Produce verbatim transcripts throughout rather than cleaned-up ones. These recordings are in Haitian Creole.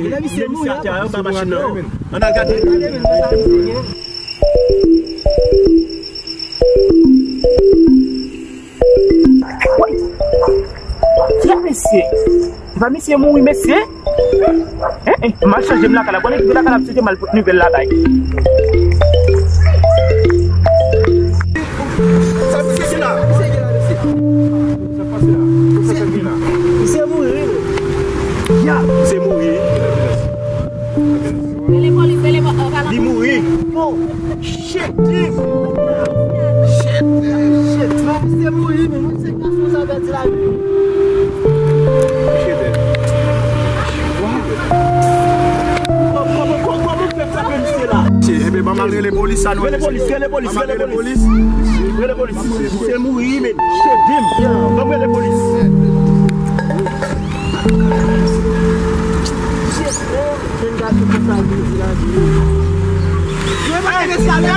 Lè misye mouri, atè a, yo ba machin nan. Ann al gade. Gad mesye. Epa misye mouri, mesye. Hein, hein, m al chanje m lakay la. Konnen ki lakay la, m chanje m al pot nouvèl la bay. Sa misye gen la? Misye gen la, mesye. Sa pase la? Sa misye gen la? Misye mouri, wi. Ya, misye mouri. Rele polis, rele po-, euh, kalankou. Li mouri. Bon. Shit, shit. Shit. Shit. Non, misye mouri, men misye gason sa pèdi lavi. Misye dèd. Kòman, kòman, kòman, kòman pèp sa fè misye la? Shit, enben, ban m al rele polis, sa nou. Rele polis, rele polis, rele polis. Rele polis. Misye mouri, men. Shit, dim. Ban m rele polis. Shit, man. Jèn gason konsa vin di lavi. Yo pa gen salè.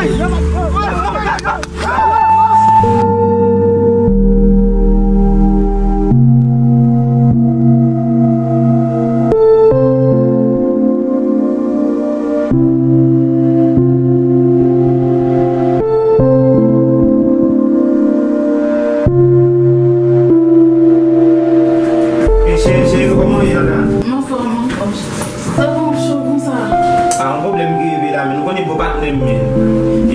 Mesye, mesye, kòman w ye la? Mwen anfòm, mwen anfòm. Sa fè w cho konsa? A, yon pwoblèm ki rive la, men nou konnen gwo patnè m, men. E,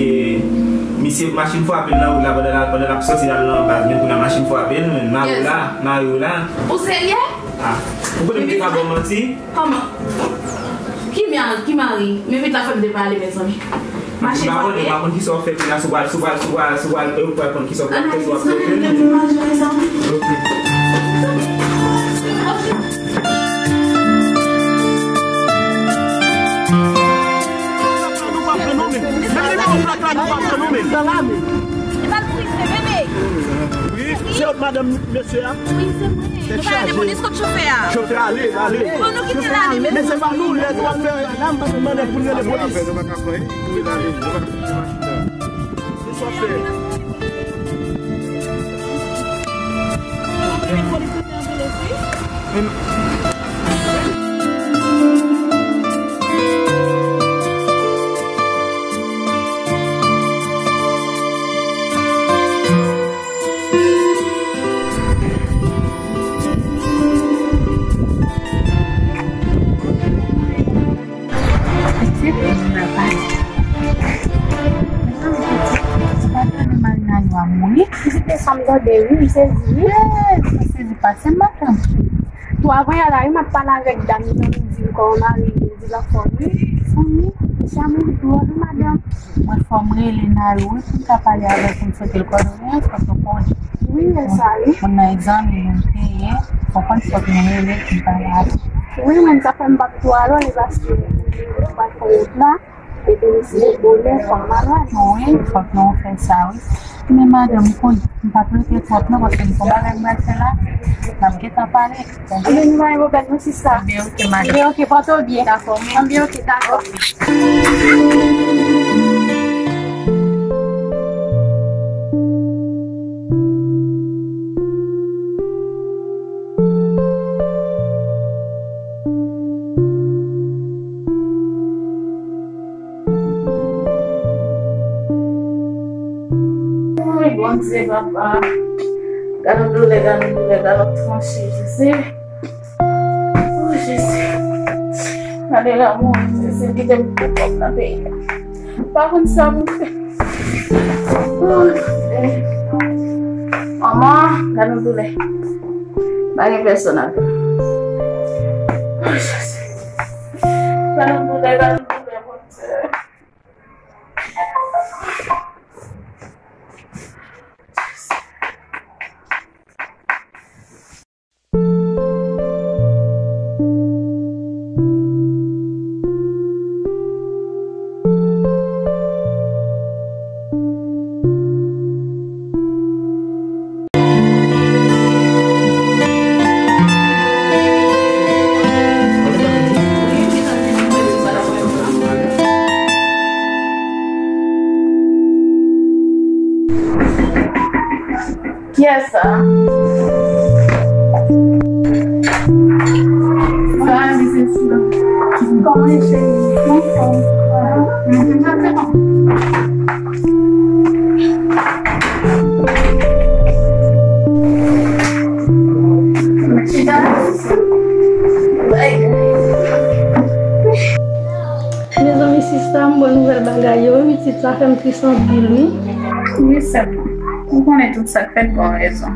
misye, machin frape l nan wout la, pandan l, pandan l ap soti al nan baz, men kounye a machin frape l, men mari w la, mari w la. Ou serye? A, ou konnen m te ka ba w manti? Kòman? Ki mari, ki mari? Men vit la fè m te pale, mezanmi. Machin frape. M pa konn kisa w fè kounye a, si w pral, si w pral, si w pral, si w pral, ou pral konn kisa w pral fè, si w ap fè. Ok. Nou pa pran non, men. Menm nimewo plak la, nou pa pran non, men. Wi, se madanm mesye a. Wi, se mwen. Nou pa rele polis kont chofè a? Chofè a ale, ale. Bon, nou kite l ale, men. Men se pa nou, lè nou ap fè la, m pa mande pou n rele polis. Se sa w fè. Pitit, papa. Mezanmi, pitit, se pa tande Marina yo a mouri? Pitit, se sa m tande, wi, m sezi, wi. Yes, m sezi pase, madanm. Tou avan yè la, wi, m ap pale avèk dam nan, li di m kòman mari l, li di l anfòm, wi. Wi, misye a mouri dwòl, wi, madanm. Mwen fò m rele Nayou, wi, pou m ka pale avè l, pou m sot l kòdone, paske w konnen. Wi, men sa, wi. Moun nan egzame, moun te ye, fò konn fòk nou rele, pou m pale avè l. Wi, men sa fè m p ap twò ale, paske mwen pral fè wout la, epi m si se bonè, fò m malad. Wi, fòk nou fè sa, wi. Men madanm, m konn, m p ap rete twòp non, paske m gon bagay m pral fè la, n ap gentan pale. Ebyen, nou pa gen pwoblèm non, sista. Ebyen, oke, madanm. Ebyen, oke, pòte w byen. Dakò, men. Ebyen, oke, dakò. Woy, Bondye, papa. Gade yon doulè, gade yon doulè, gade yon tranche, Jezi. O Jezi. Gade lanmou, Jezi, kite m pou kòb nan peyi a. M pa konn sa pou m fè. O Jezi. Manman, gade yon doulè. Pa gen pèsonn avè m. O Jezi. Gade yon doulè, gade yon doulè, Bondye. Kiyès sa? Sa, li se sila. Cheri, anfòm. Mhm, sa se bon. Mezanmi, sista, m bon nouvèl bagay yo, wi, pitit, sa fè m tris anpil, wi. Wi, sè mwen. Ou konnen tout sa k fèt pou yon rezon.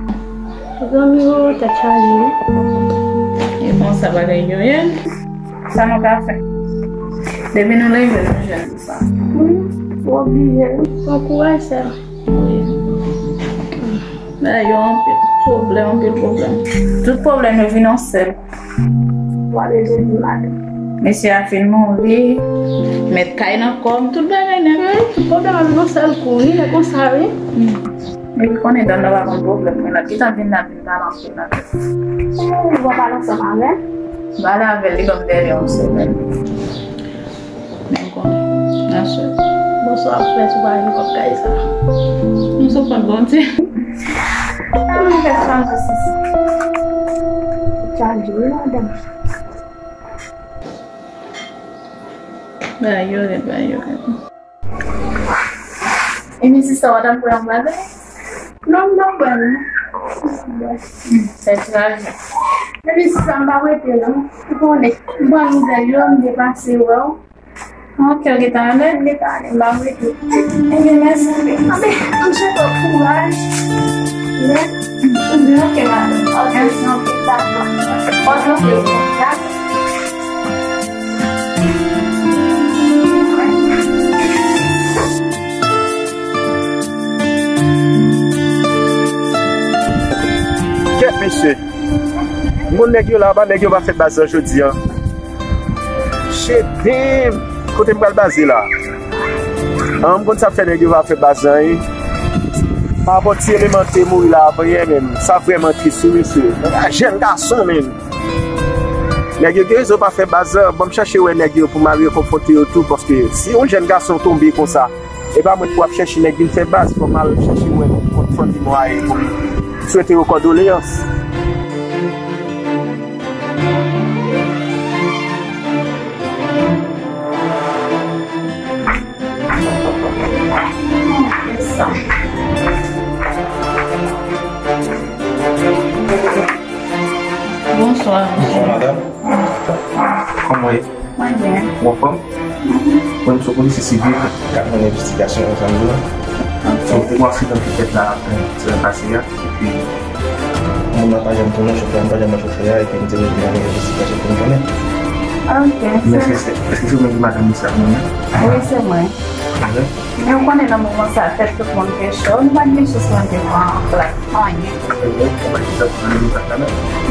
Zanmi yo, tèt chaje, wi. E konsa bagay yo ye. Sa nou ka fè? Depi nou leve, nou jwenn sa. Wi, ou oblije, wi. Bon kouraj, sè m. Wi. Bagay yo anpil pwoblèm, anpil pwoblèm. Tout pwoblèm yo vin yon sèl. Mesye a fin mouri, mèt kay nan kò m, tout bagay nèt. Wi, tout pwoblèm ap vin yon sèl kou, wi, e konsa, wi. Epi konnen dan nan pa konn pwoblèm mwen la. Gentan vin la, vin pale anpil la. Ou pa pale ansanm avè l? M pale avè l, li ban m dèlè yon semèn. Men m konnen. Aswè. Bonswa, frè, sou pa gen kòb kay sa. M sou kont Bondye. Sa mwen fè sa, sisi. Chaje, wi, madanm. Ba yo rèd, ba yo rèd. Epi sista, w ap pran yon bagay? Non, m pa pran, non. Hmm, sa ti raje. Epi sista, m pa rete, non. Ou konnen, m pran nouvèl yo, m te pase wè w. Ok, ou gentan ale? M gentan ale, m pa rete. Ebyen, mèsi anpil. Anben, m swete w kouraj. Mèsi. Ebyen, ok, madanm. Ok, ok, dakò. Ok, ok, dakò. Kèt, mesye. M konn nèg yo la anba, nèg yo pa fè baz lan jodi a. Shit, damn! Kote m pral baze la? An, m konn sa k fè nèg yo pa fè baz lan, wi. Pa rapò ti eleman te mouri la avan yè menm. Sa vrèman tris, wi, mesye. Nèg la jèn gason, menm. Nèg yo gen rezon pa fè baz lan. Ban m chache wè nèg yo pou m al rekonfwonte yo tou, paske si yon jèn gason tonbe konsa, e pa mwen pou ap chèche nèg vin fè baz, fò m al chèche wè kot fanmi mwen ye pou m swete yo kondoleyans. Bonswa. Bonswa, madanm. Kòman w ye? Mwen byen. Ou anfòm? Mhm. Mwen, m sou polis sivil k ap mennen envestigasyon ansanm nou an. Ok. Donk, te gen yon aksidan ki fèt la, semèn pase a, epi moun nan pa janm tounen, chofè a pa janm wè chofè a, epi m te bezwen mennen envestigasyon pou m konnen. Ok. Men èske se, èske se ou menm ki madanm misye ap mennen? Wi, se mwen. Mhm. Men ou konnen nan moman sa a, tèt tout moun te cho, nou pa t gen chans rantre nan plas anyen.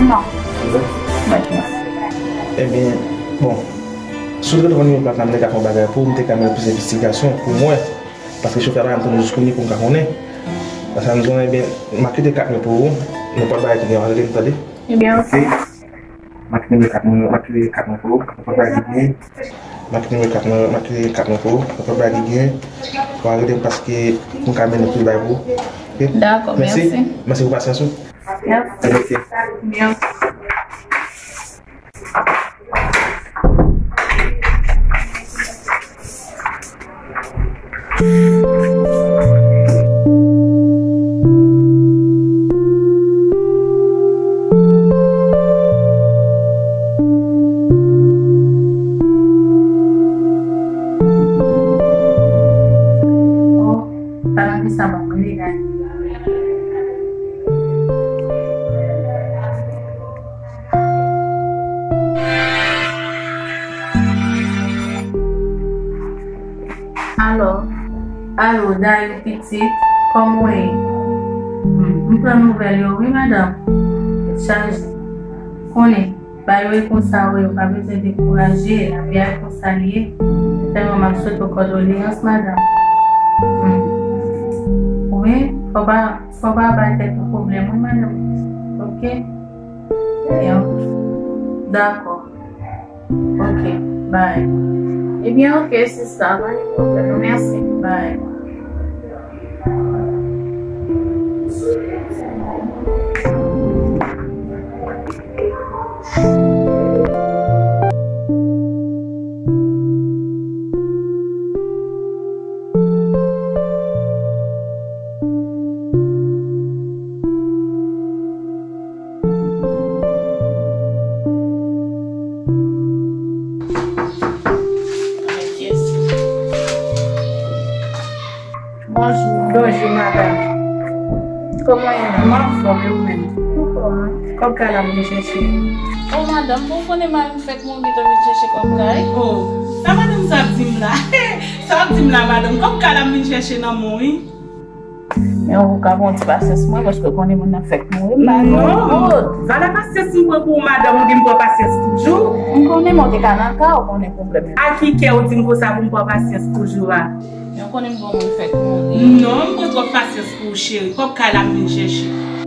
Non. Ebyen, bon, si w te konn nimewo plat la, m te ka fè yon bagay pou ou, m te ka mennen plis envestigasyon pou mwen, paske chofè a pa janm tounen jiskounye pou m ka konnen. Sa fè m di w, ebyen, m ap kite kat mwen pou ou, nenpòt bagay ki gen, w a rele m, tande? Ebyen, ok. M ap kite kat mwen, m ap kite kat mwen pou ou, nenpòt bagay ki gen. M ap kite kat mwen, m ap kite kat mwen pou ou, nenpòt bagay ki gen, w a rele m paske pou m ka mennen plis bagay pou ou. Ok? Dakò, mèsi. Mèsi pou pasyans ou. Mèsi. Ok. Mèsi. Alo, alo, Dayou pitit, kòman w ye? Hmm, m pran nouvèl yo wi, madanm. Tèt chaje. Konnen, bagay yo e konsa wi, ou pa bezwen dekouraje, lavi a e konsa li ye. Sèlman m ap swete w kondoleyans, madanm. Hmm. Wi, fò pa, fò pa bay tèt ou pwoblèm wi, madanm. Ok? Dakò. Ok, bye. Ebyen, ok, sista, pa gen pwoblèm. Mèsi, bye. Bonjou, madanm. Kòman w ye? M anfòm, e ou menm? Anfòm, wi. Kòb kay la m vin chèche. O, madanm, bon, w konnen mari m fèk mouri, w vin chèche kòb kay? O, sa madanm sa ap di m la? Sa w ap di m la, madanm? Kòb kay la m vin chèche nan men w, wi. Men ou ka pran ti pasyans mwen, paske w konnen moun nan fèk mouri, m pa gen wout. Valè pasyans m pran pou ou, madanm, ou di m pran pasyans toujou? M konnen, men w te ka nan ka, ou konnen pwoblèm yo. A ki kè ou di m konsa pou m pran pasyans toujou a? Men w konnen m gen yon moun fèk mouri. Non, m pran twòp pasyans pou ou, cheri. Kòb kay la m vin chèche.